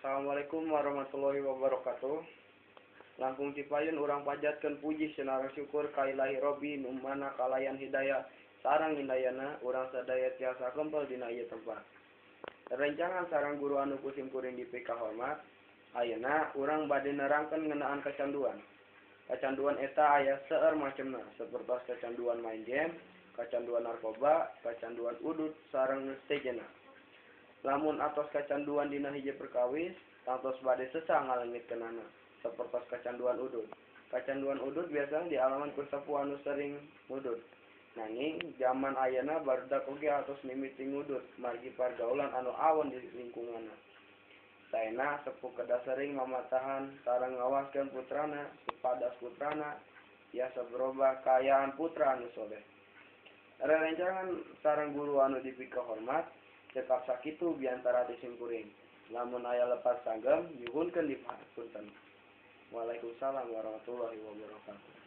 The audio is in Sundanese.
Assalamualaikum warahmatullahi wabarakatuh. Langkung tipayun urang pajatkeun puji sinareng syukur ka Ilahi Robbi nu mana kalayan hidayah sareng indayana urang sadaya tiasa kempel dina ieu tempat. Rencangan sareng guru anu ku simkuring dipikahormat, ayeuna urang bade nerangkeun ngeunaan kecanduan. Kecanduan eta aya seueur macemna, sapertos kecanduan main game, kecanduan narkoba, kecanduan udud sareng nu sejenna. Lamun atos kacanduan dina hiji perkawis, tangtos bade sesah ngaleungitkeunana, sapertos kacanduan udud. Kacanduan udud biasana dialaman ku sepuh anu sering ngudud. Nanging jaman ayeuna barudak oge atos mimiti ngudud margi pargaulan anu awon di lingkunganna. Saena sepuh kedah sering mamatahan sareng ngawaskeun putrana supados putrana tiasa berobah kaayaan putra anu soleh. Rerencangan sareng guru anu dipikahormat, cekap sakitu biantara ti simkuring. Lamun aya lepat sanggem nyuhunkeun dipunten. Waalaikumsalam warahmatullahi wabarakatuh.